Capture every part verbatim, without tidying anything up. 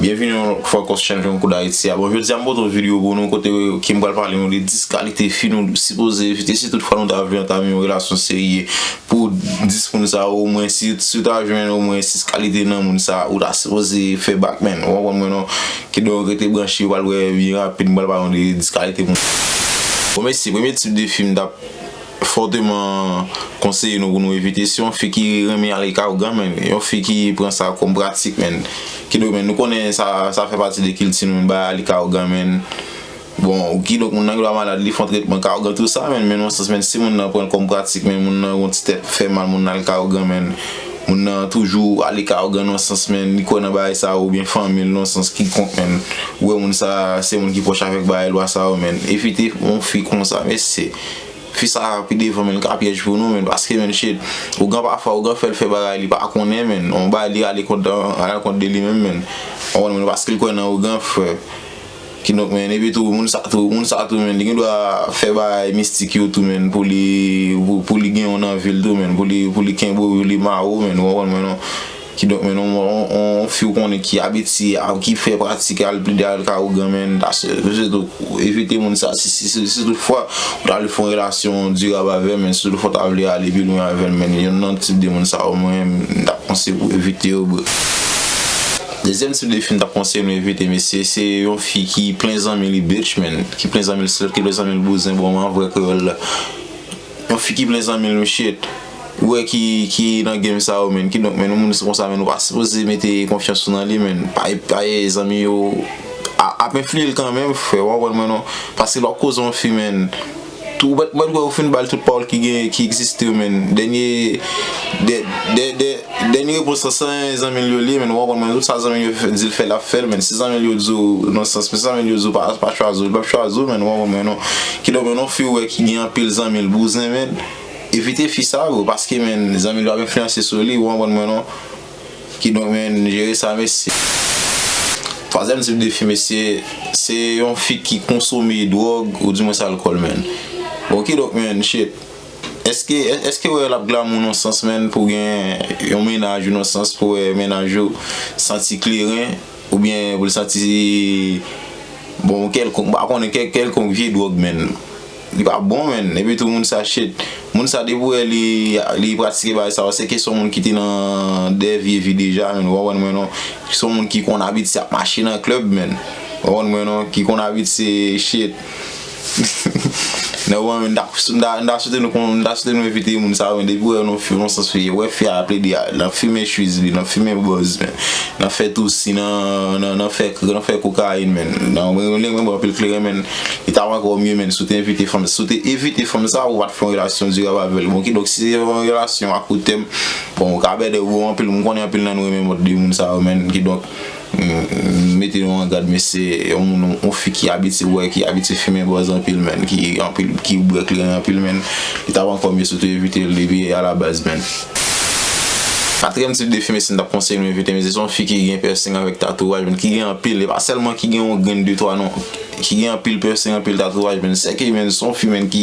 Byenvini yon lòt fwa ankò sou chanèl Jwenn Kou Dayiti a. Bon, jodi a m pote yon videyo pou nou kote ke m pral pale nou de dis kalite fi nou sipoze evite si tout fwa nou ta vle antame yon relasyon serye. Pou dis moun sa yo, omwen si, si w ta jwenn omwen sis kalite nan moun sa, ou ta sipoze fè bak, man. Ou konprann mwen, non? Kidonk, rete branche, ou pral wè byen rapid, m pral pale nou de dis kalite moun. Bon, mesye, premye tip de fi m t ap fòteman konseye nou pou nou evite, se yon fi ki renmen ale kay ougan, man. Yon fi ki pran sa kòm pratik, man. Kidonk, man, nou konnen sa, sa fè pati de kilti nou, bay ale kay ougan, man. Bon, kidonk, moun nan gen dwa malad, li fè yon tretman kay ougan, tou sa, man, men nan yon sans, man, si moun nan pran l kòm pratik, man, moun nan gen yon ti tèt fè mal, moun nan al kay ougan, man. Moun nan toujou ale kay ougan nan yon sans, man, li kwè nan bagay sa yo, oubyen fanmi l nan yon sans kikonk, man. Ou wè moun sa, se moun ki pwòch avèk bagay lwa sa yo, man. Evite yon fi konsa, mesye. Fi sa pi devan, man, li ka pyèj pou nou, man, paske, man, shit, ougan pafwa, ougan fè l fè bagay li pa konnen, man. Yon bagay li ale kont, ale kont de li menm, man. Ou konprann, man, paske l kwè nan ougan, frè. Kidonk, man, epi tou, moun sa tou, moun sa tou, man, li gen dwa fè bagay mistik yo tou, man, pou li, pou, pou li gen yon nan vi l tou, man, pou li, pou li kenbe w, pou li mare w, man, ou konprann mwen, non? Kidonk, man, on, on, on fi w konnen ki abitye, a, ki fè pratik, al plede al kay ougan, man, ta se, se tou, evite moun sa, si, si, si, si tout fwa, ou ta vle fè yon relasyon dirab avè l, man, si tout fwa w ta vle ale pi lwen avè l, man, youn nan tip de moun sa yo, mwen, m t ap panse pou evite yo, bro. Dezyèm tip de fi m t ap konseye nou evite, mesye, se yon fi ki plen zanmi li, bitch, man. Ki plen zanmi l slut, ki plen zanmi l bouzen, bon, an vrè kreyòl la. Yon fi ki plen zanmi l, shit. Ou wè ki, ki nan game sa yo, man. Kidonk, man, yon moun konsa, man, ou pa sipoze mete konfyans ou nan li, man. Pa, pa zanmi yo a, ap enfliye l kanmenm, frè, ou konprann mwen, non? Paske l ap koze yon fi, man. Tou, mwen, mwen, ou fin ba l tout pawòl ki gen, ki egziste yo, man. Dènye, dè, dè, dè, dènye repons lan, se zanmi l yo li ye, man, ou konprann mwen, tout sa zanmi l yo fè, di l fè, l ap fè l, man. Si zanmi l yo di w, nan sans, si zanmi l yo di w pa, pa chwazi w, li p ap chwazi w, man, ou konprann mwen, non. Kidonk, man, yon fi ou wè ki gen anpil zanmi l bouzen, man, evite fi sa, bro, paske, man, zanmi l yo ap enfliyanse sou li, ou konprann mwen, non. Kidonk, man, jere sa, mesye. Twazyèm tip de fi, mesye, se yon fi ki konsome dwòg, oudimwens alkòl, man. Bon, kidonk, man, shit. Èske, èske w wè l ap glamour nan sans, man, pou gen yon mennaj ou nan sans pou wè mennaj ou santi kleren oubyen pou l santi, bon, kèlkonk, m pa konnen, kèl, kèlkonk vye dwòg, man. Li pa bon, man. Epi tou, moun sa, shit. Moun sa, depi w wè li, li pratike bagay sa yo, se ke se yon moun ki te nan de vye vi deja, man. Ou konprann mwen, non? Se yon moun ki konn abitye ap mache nan klèb, man. Ou konprann mwen, non? Ki konn abitye, shit. Nan, ou konprann, man, m ta, m ta, m ta swete nou kon, m ta swete nou evite moun sa yo, man. Depi w wè nan fi, nan sans fi, wè fi a ap plede a, nan fimen chuiz li, nan fimen bòz, man. Nan fè tousi, nan, nan, nan fè, nan fè kokayin, man. Nan, mwen, mwen, mwen, mwen, anpil kleren, man. Li ta ankò mye, man, si w te evite fanm, si w te evite fanm sa, ou pa t fè yon relasyon dirab avè l. Bon, kidonk, si se yon relasyon a kout tèm, bon, ou ka pèdi, bon, anpil, m konnen anpil nan nou renmen mòd de moun sa yo, man. Kidonk, m, m mete nou an gad, men se yon moun, yon fi ki abitye bwè, ki abitye fimen bòz anpil, man, ki anpil, ki bwè kleren anpil, man. Li ta ankò mye si w te evite l depi alabaz, man. Katriyèm tip de fi, mesye, m t ap konseye nou evite, men se yon fi ki gen pèsing avèk tatouaj, men ki gen anpil, e pa sèlman ki gen yon grenn de twa, non. Ki gen anpil pèsing, anpil tatouaj, men sèke, men se yon fi, men ki,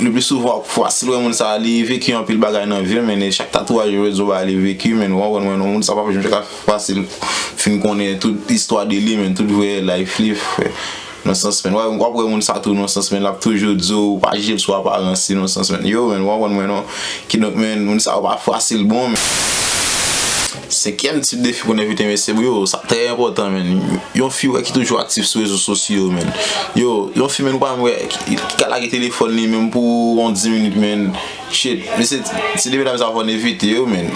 le pli souvan, fasil wè moun sa, li veki anpil bagay nan vi l, men e chak tatouaj yo, yo di w bagay li veki, men ou konprann mwen, non, moun sa p ap janm ka fasil fin konnen tout istwa de li, men tout vrè life li, frè. Nan sans, men, w ap wè moun sa tou, nan sans, men, l ap toujou di w, pa jije l sou aparans li, nan sans, men. Yo, men, w konprann mwen, non. Kidonk, men, moun sa yo pa fasil bon, men. Senkyèm tip de fi pou n evite, mesye, yo, sa trè enpòtan, men. Yon fi, wè, ki toujou aktif sou rezo sosyo, men. Yo, yon fi, men, ou pa wè, ki, ki ka lage telefòn li, menm pou yon dis minit, men. Shit, mesye, se de medam sa fò n evite yo, men.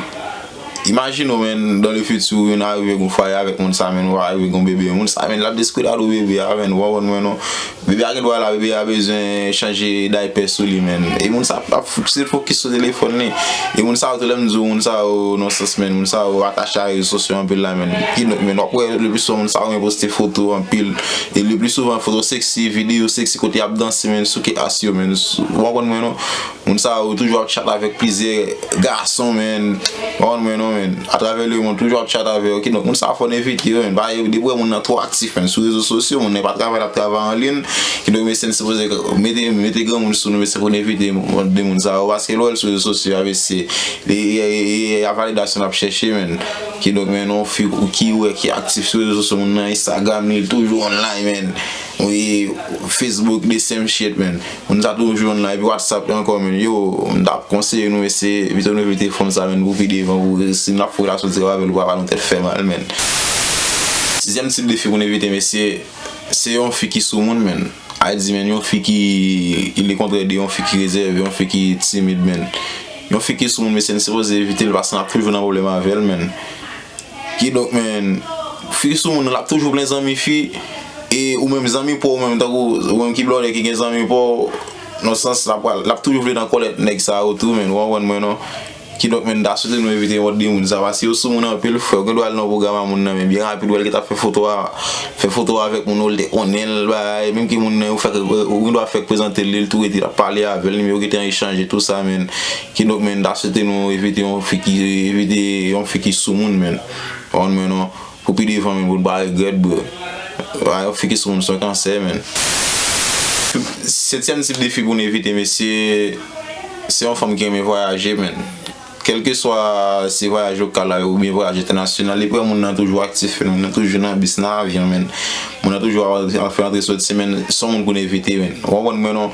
Imajine w, men, dans le futur, ou vin arive gon fwaye avèk moun sa, men, ou arive gon bebe. Moun sa, men, l ap deskwidado bebe a, men, ou konprann mwen, non. Bebe a gen dwa la, bebe a bezwen chanje daypè sou li, men. E moun sa ap fokus, fokis sou telefòn li. E moun sa yo, tou lè m di w, moun sa yo, nan sans, men, moun sa yo atache a rezo sosyo anpil la, men. Kidonk, men, w ap wè, le pli souvan, moun sa yo, men, poste foto anpil. E le pli souvan, foto seksi, videyo seksi, kote y ap danse, men, souke as yo, men. Ou konprann mwen, non. Moun sa yo toujou ap chat avèk plizyè gason, men. Ou konprann mwen, non? men, atravè lemonn, toujou ap chat avè yo, kidonk moun sa a fò n evite yo, men, pa, depi w wè moun nan twò aktif, men, sou rezo sosyo, moun nan pa travay, l ap travay an liy, kidonk mesye n sipoze mete, mete granmoun sou nou, mesye, pou n evite de moun sa yo, paske lè w wè l sou rezo sosyo a, mesye, e, e, e, e a validasyon n ap chèche, men, kidonk, men, yon fi ki wè, ki aktif sou rezo sosyo, moun nan Instagram li, l toujou online, men, wi, Facebook, the same shit, men. Moun sa toujou jwenn la, epi WhatsApp li ankò, men yo, m t ap konseye nou, mesye, pito nou evite fanm sa, men, pou pi devan, pou si n ap fè relasyon dirèk avè l, ou pa ba nou tèt fè mal, men. Sizyèm tip de fi pou n evite, mesye, se yon fi ki sou moun, men. A di, men, yon fi ki, ki le kontrè de yon fi ki rezève, yon fi ki timid, men. Yon fi ki sou moun, mesye, n sipoze evite l, paske n ap toujou nan pwoblèm avè l, men. Kidonk, men, fi sou moun nan, l ap toujou plen zanmi fi, e ou menm zanmi pa w menm, tankou ou menm ki blòdè ki gen zanmi pa w, nan sans, l ap, l ap toujou vle nan kòlèt nèg sa yo tou, men, ou konprann mwen, non? Kidonk, men, n ta swete nou evite mòd de moun sa, paske yo sou moun anpil, frè, ou gen dwa al nan pwogram a moun nan, men byen rapid, ou wè l gentan fè foto a, fè foto avèk moun, ou l te konnen l, bagay, menm ke moun nan, ou fèk, ou gen dwa fèk prezante l, li, l tou rete, l ap pale avè l, nimewo gentan echanje, tou sa, men, kidonk, men, n ta swete nou evite yon fi ki, evite yon fi ki sou moun, men. Ou konprann mwen, non? Pou pi devan, men, pou n pa regrèt, bro. Yon fi ki sou moun se yon kansè, men. Setyèm tip de fi pou n evite, mesye, se yon fanm ki renmen vwayaje, men. Kèlkeswa se vwayaj lokal la oubyen vwayaj entènasyonal, li pran moun nan toujou aktif, men, moun nan toujou nan bis, nan avyon, men. Moun nan toujou ap, ap fè antre soti, men, se yon moun pou n evite, men. Ou konprann mwen, non?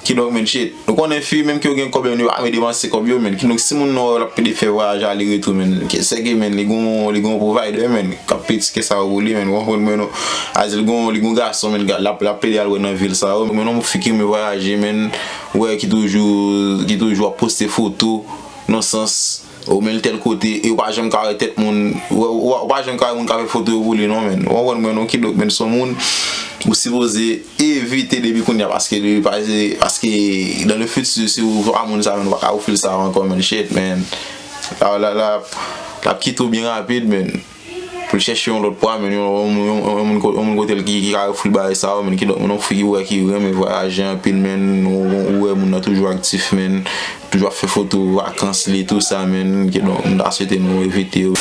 Kidonk, men, shit, nou konnen fi, menm ke yo gen kòb yo, men yo pa renmen depanse kòb yo, men. Kidonk, si moun nan wè l ap pede fè vwayaj ale retou, men, ke sèke, men, li gon, li gon provider, men, k ap peye tikè sa yo pou li, men, ou konprann mwen, non? A di l gon, li gon gason, men, l ap, l ap pede al wè nan vil sa yo, men, yon fi ki renmen vwayaje, men, wè, ki toujou, ki toujou ap poste foto, nan sans, ou men l tèl kote, e ou pa janm ka wè tèt moun, ou, ou, ou pa janm ka wè moun k ap fè foto yo pou li, non, men. Ou konprann mwen, non, kidonk, men, se yon moun, ou sipoze evite depi kounye a, paske, paske, paske, dans le futur, si ou pa moun sa, men, ou pa ka ofri l sa ankò, men, shit, men. La, la, la, l ap kite w byen rapid, men. Pou l chèche yon lòt pwa, men, yon, yon, yon, yon, yon moun ko-, yon moun kote l ki, ki ka ofri l bagay sa yo, men, kidonk, men, yon fi ki wè ki renmen vwayaje anpil, men, ou, ou wè moun nan toujou aktif, men, toujou ap fè foto vakans li, tou sa, men, kidonk, m ta swete nou evite yo.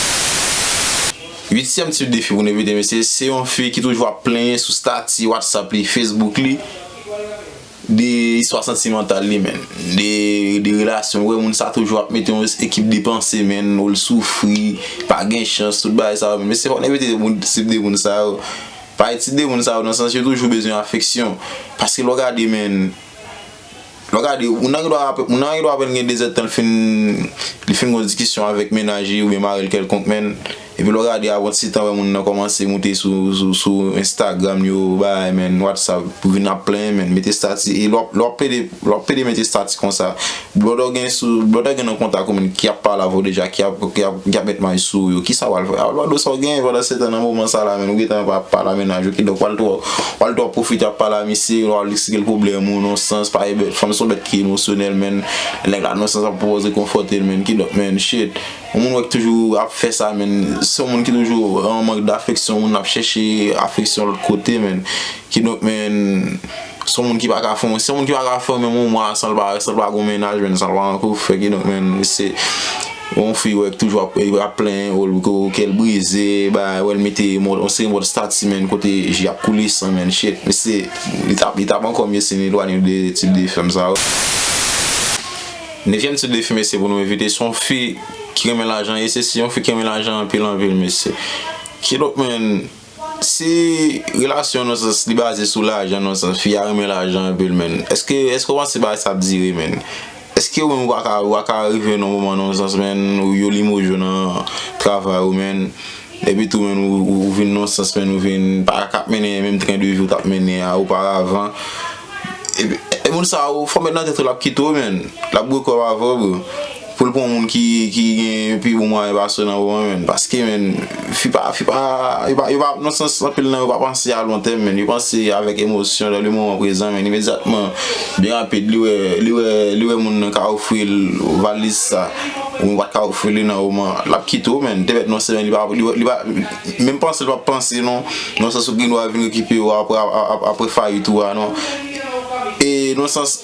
Uityèm tip de fi pou n evite, mesye, se yon fi ki toujou ap plenyen sou stati WhatsApp li, Facebook li, de istwa santimantal li, men. De, de relasyon, ou wè moun sa toujou ap mete yon ekip de panse, men, ou l soufri, pa gen chans, tout bagay sa yo, men. Mesye, fò n evite moun, tip de moun sa yo. Pa tip de moun sa yo, nan sans yo toujou bezwen afeksyon. Paske lè w gade, men, lè w gade, moun nan gen dwa, moun nan gen dwa apèn gen de zèdtan, l fin, li fin gen yon diskisyon avèk mennaj li oubyen mari l kèlkonk, men. Epi lè w gade, avan ti tan, wè moun nan kòmanse moute sou, sou, sou Instagram yo, bagay, men, WhatsApp, pou vin ap plenyen, men, mete estati, e lè w ap, lè w ap pede, lè w ap pede mete estati konsa, blòdè w gen sou, blòdè w gen nan kontak ou, men, ki ap pale avè w deja, ki ap, ki ap, ki ap met may sou ou yo, kisa w al fè? A, blòdè w sa w gen, pandan se tan nan moman sa la, men, ou gentan pa ap pale a mennaj ou, kidonk, w al twò, w al twò pwofite ap pale a misye, w al eksplike l pwoblèm ou, nan sans, pa e bèt, fanm se yon bèt ki emosyonèl, men, nèg la, nan sans, ap pwopoze konfòte l, men, kidonk, men, shit. Yon moun wè ki toujou ap fè sa, men, se yon moun ki toujou an mank dafeksyon, yon moun ap chèche afeksyon lòt kote, men. Kidonk, men, se yon moun ki pa ka fè, se yon moun ki pa ka fè menm yon mwa san l pa, san l pa gon mennaj, men, san l pa gon koup fè, kidonk, men, se yon fi wè ki toujou ap, ap plenyen, wè l, kè l brize, ba, wè l mete yon seri mòd estati, men, kote je ap koule san, men, shit, men se, li t ap, li t ap ankò mye si n elwanye de tip de fanm sa yo. Nevyèm tip de fi, mesye, pou nou evite, se yon fi ki renmen lajan, e se si yon fi ki renmen lajan anpil, anpil, mesye. Kidonk, men, si relasyon nan sans li baze sou lajan, nan sans fi a renmen lajan anpil, men, èske, èske w panse bagay sa ap dire, men? Èske ou menm ou pa ka, ou pa ka rive nan moman nan sans, men, ou yo limoje w nan travay ou, men, epi tou, men, ou, ou, ou vin nan sans, men, ou vin pa ka ap mennen menm tren de vi ou t ap mennen a oparavan? E, e moun sa yo, fò w met nan tèt ou l ap kite w, men. L ap bwekòb avè w, bro. Pou l pran yon moun ki, ki gen pi bon mwayen pase w nan moman, men. Paske, men, fi pa, fi pa, yo pa, yo pa, nan sans, anpil nan yo pa panse a lontèm, men. Yo panse avèk emosyon, dans le moment présent, men. Imedyatman, byen rapid, li wè, li wè, li wè moun nan ka ofri l valiz sa. Ou pa ka ofri li nan moman. L ap kite w, men. Te mèt nan semèn, li pa, li, li pa, menm panse l p ap panse, non. Nan sans ou gen dwa vin rekipere w apre, ap-, ap-, apre fayit ou a, non. E nan sans,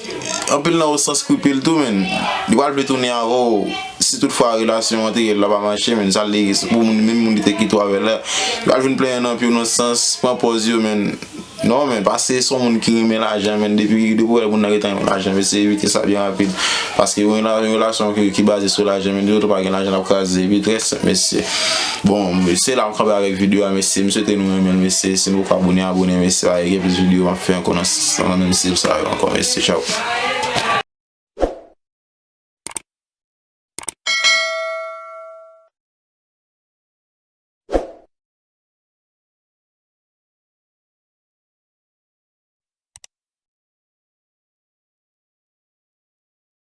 anpil nan yo san skripil tou, men. Li pral vle tounen avè w. Si, Tout fwa relasyon antre la pa mache, men sa li, pou moun, menm moun li te kite w avè l la, yo al vin plenyen nan pye w nan sans, pran pòz yo, men. Non, men, pase se yon moun ki renmen lajan, men, depi, depi w wè moun nan gentan renmen lajan, mesye, evite sa byen rapid. Paske yon rela-, yon relasyon ki, ki baze sou lajan, men, depi w pa gen lajan, l ap kraze, epi trè senp, mesye. Bon, se la m kanpe avèk videyo a, mesye, m swete nou renmen l, mesye, si nou poko abone, abone, mesye, pa gen plis videyo m ap fè ankò nan, nan menm stil sa yo ankò, mesye, tchaw.